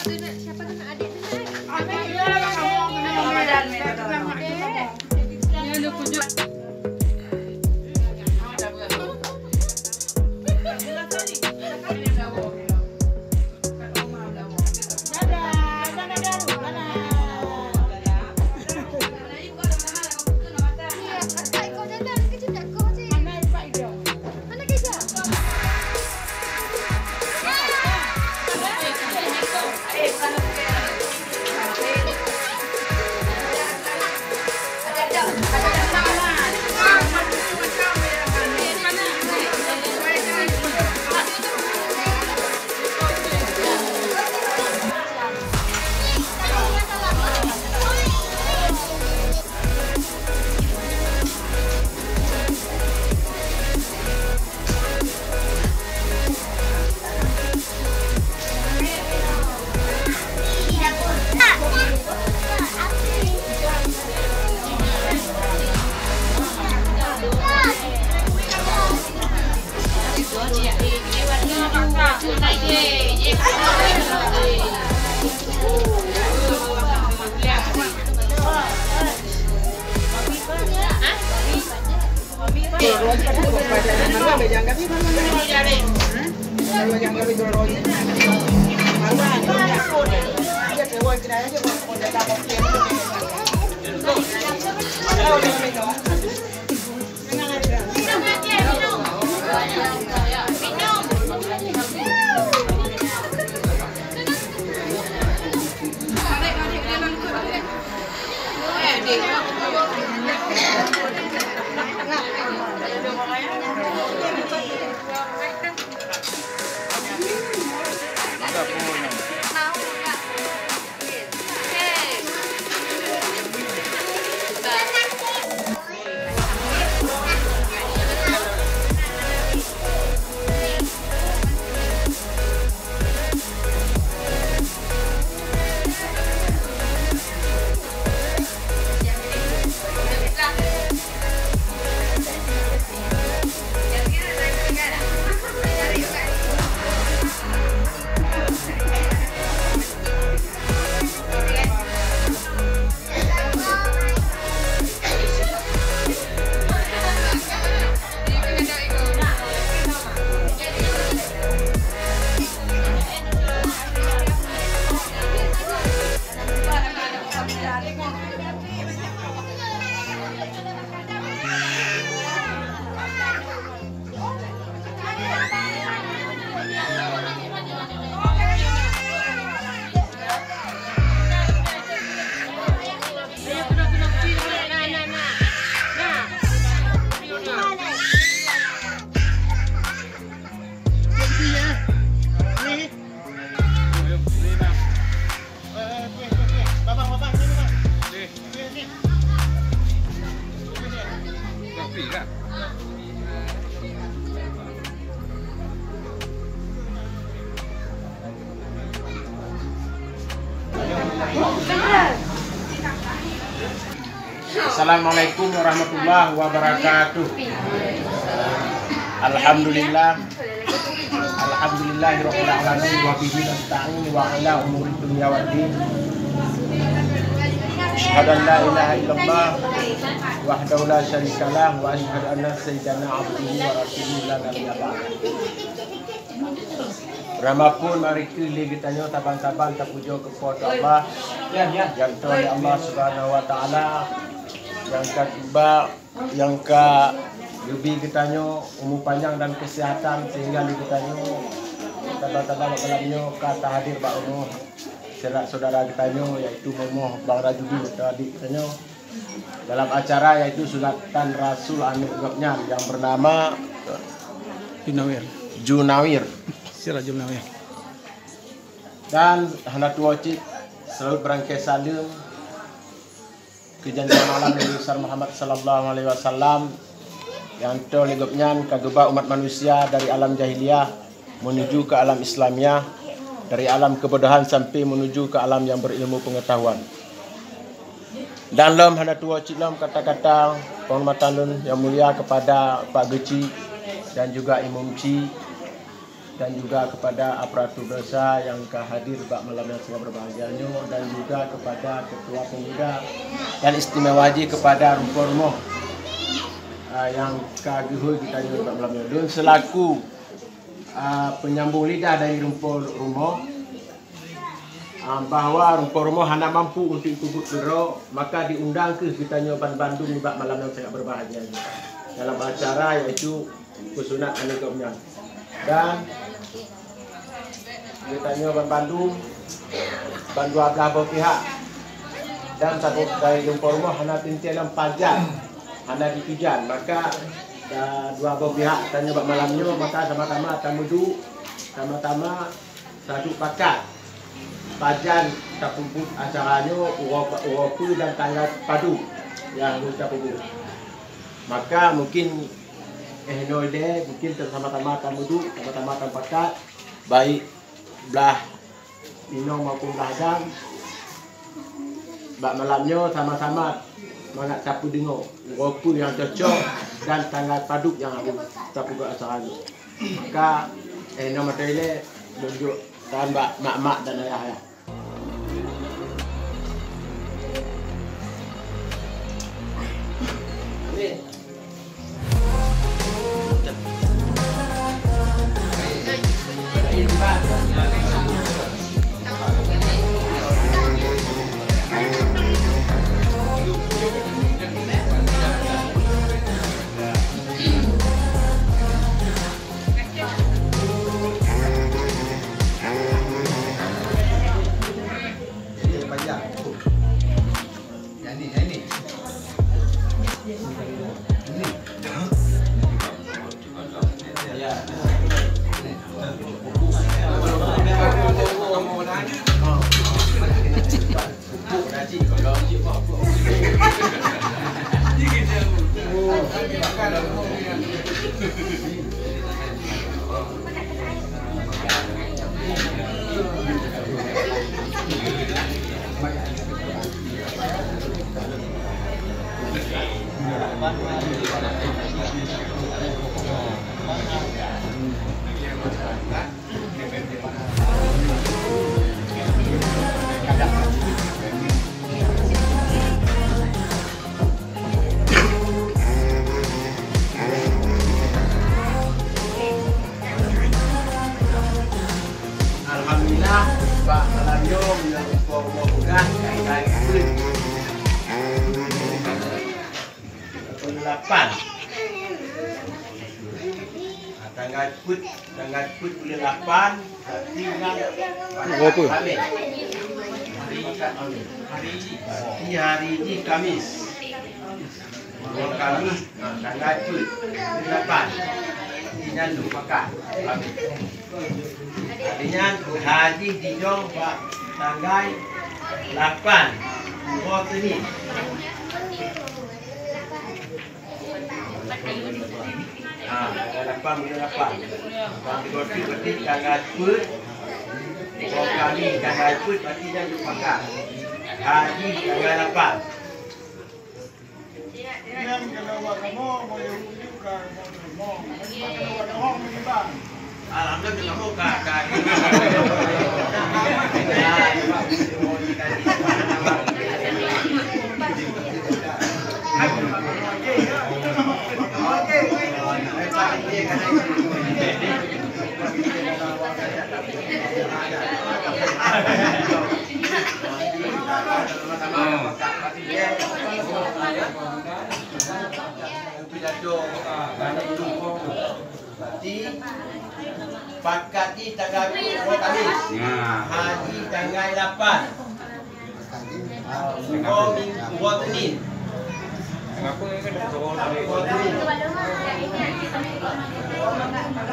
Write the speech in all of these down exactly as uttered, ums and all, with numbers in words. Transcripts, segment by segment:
Tu nak, siapa tu nak adik tu nak? Adik. Ramadan, Ramadan. Adik. Assalamualaikum warahmatullahi wabarakatuh. Alhamdulillah. Alhamdulillahirabbil alamin, wa bihi nasta'in wa ala umuri dunya waddin. Asyhadu an la ilaha illallah wahdahu la syarikalah, wa asyhadu anna sayyidana abduhu wa rasuluhu la nabiyya ba'da. Ramapun mari keuh lé geutanyoe saban-saban tapujoe keu Po teu Allah, nyang toh lé Allah Subhanahu wa Taala, nyang ka geuba, nyang ka geubi geutanyoe umu panyang dan keuseuhatan, sehingga lé geutanyoe saban-saban bak malam nyoe ka tahadir bak rumoh syedara-syedara geutanyoe, yaitu Momoh Bang Rajudi atau adik geutanyoe. Dalam acara yaitu sunatan rasul aneuk gobnyan nyang beunama Junawir. Junawir. Sira Junawir. Dan hana tuwoe cit seulaweuet beurangkai saleuem keu janjang malam Nabi besar Muhammad sallallahu alaihi wasallam, nyang toh lé gobnyan ka geuba umat manusia dari alam jahiliyah menuju ke alam Islamiah, dari alam kebodohan sampai menuju ke alam yang berilmu pengetahuan. Dan lom hana tuwoe cit lom kata-kata penghormatan lôn yang mulia kepada Pak Geuchik dan juga Imum Chik, Dan juga kepada aparatur desa yang ka hadir bak malam yang sangat berbahagia nyoe, dan juga kepada Ketua Pemuda, dan istimewa jih kepada Rumpok Rumoh, ah, yang ka geuhôi geutanyoe bak malam nyoe. Lôn selaku, ah, penyambung lidah dari Rumpok Rumoh, ah, bahwa Rumpok Rumoh hana mampu untuk ikut keudroe, maka diundang kheueh geutanyoe ban bandum nibak malam yang sangat berbahagia nyoe dalam acara, yaitu peusunat aneuk gobnyan. Dan geutanyoe ban bandum, ban dua blah boh pihak, dan saboh dari Rumpok Rumoh hana teuntèe lom pajan, hana ditujan, maka, ah, dua boh pihak tanyoe bak malam nyoe, maka sama-sama tameuduek, sama-sama taduek pakat pajan tapeubuet acara nyoe, uroe, uroe peue dan tanggai padum nyang harôh tapeubuet. Maka mungkin, eh, noe ilèe, mungkin sama-sama tameuduek, sama-sama tapakat, baik blah inong maupun blah agam. Bak malam nyoe sama-sama mangat tapeudeungoe uroe peue nyang cocok dan tanggai padum nyang harôh tapeubuet acara nyoe. Maka, eh, noe mantong ilèe, beujok tan bak mak-mak dan ayah-ayah. Alhamdulillah, bak malam nyoe meunyoe rumoh peugah, tanggai peuet buleuen lapan. Ah, tanggai peuet, tanggai peuet buleuen lapan, berarti nyan uroe peue? Kamis. Berarti hari jih Kamis. Uroe Kamis, ah, tanggai peuet buleuen lapan. Berarti nyan duek pakat. Kamis. Artinya, haji jidong bak tanggai lapan uroe Seunin. Ah, tanggai lapan buleuen lapan. Bak berarti, berarti tanggai peuet, uroe Kamis tanggai peuet, berarti nyan duek pakat. Haji tanggai lapan. Berarti pakat jih tanggai peuet uroe Kamis. Nah. Haji tanggai lapan. Uroe Ming-, uroe Seunin. Uroe Seunin.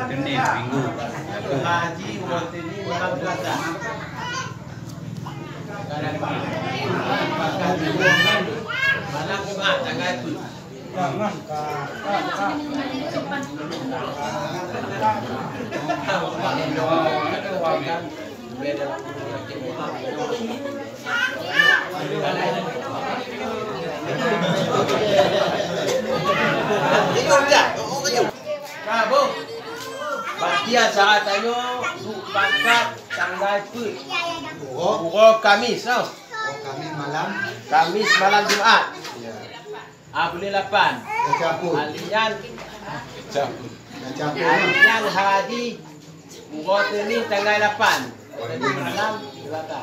Seunin, Minggu. Haji uroe Seunin, malam Selasa. Malam Jumat tanggai peuet. Iya, saat tanyoe duek pakat tanggai peuet. Uroe. Uroe Kamis, tau. Uroe Kamis malam. Kamis malam Jumat. Ya. Ah, buleuen lapan. Dah campur. Alian. Campur. Dah campur. Alian hari uroe Senin tanggai lapan. Malam Selasa.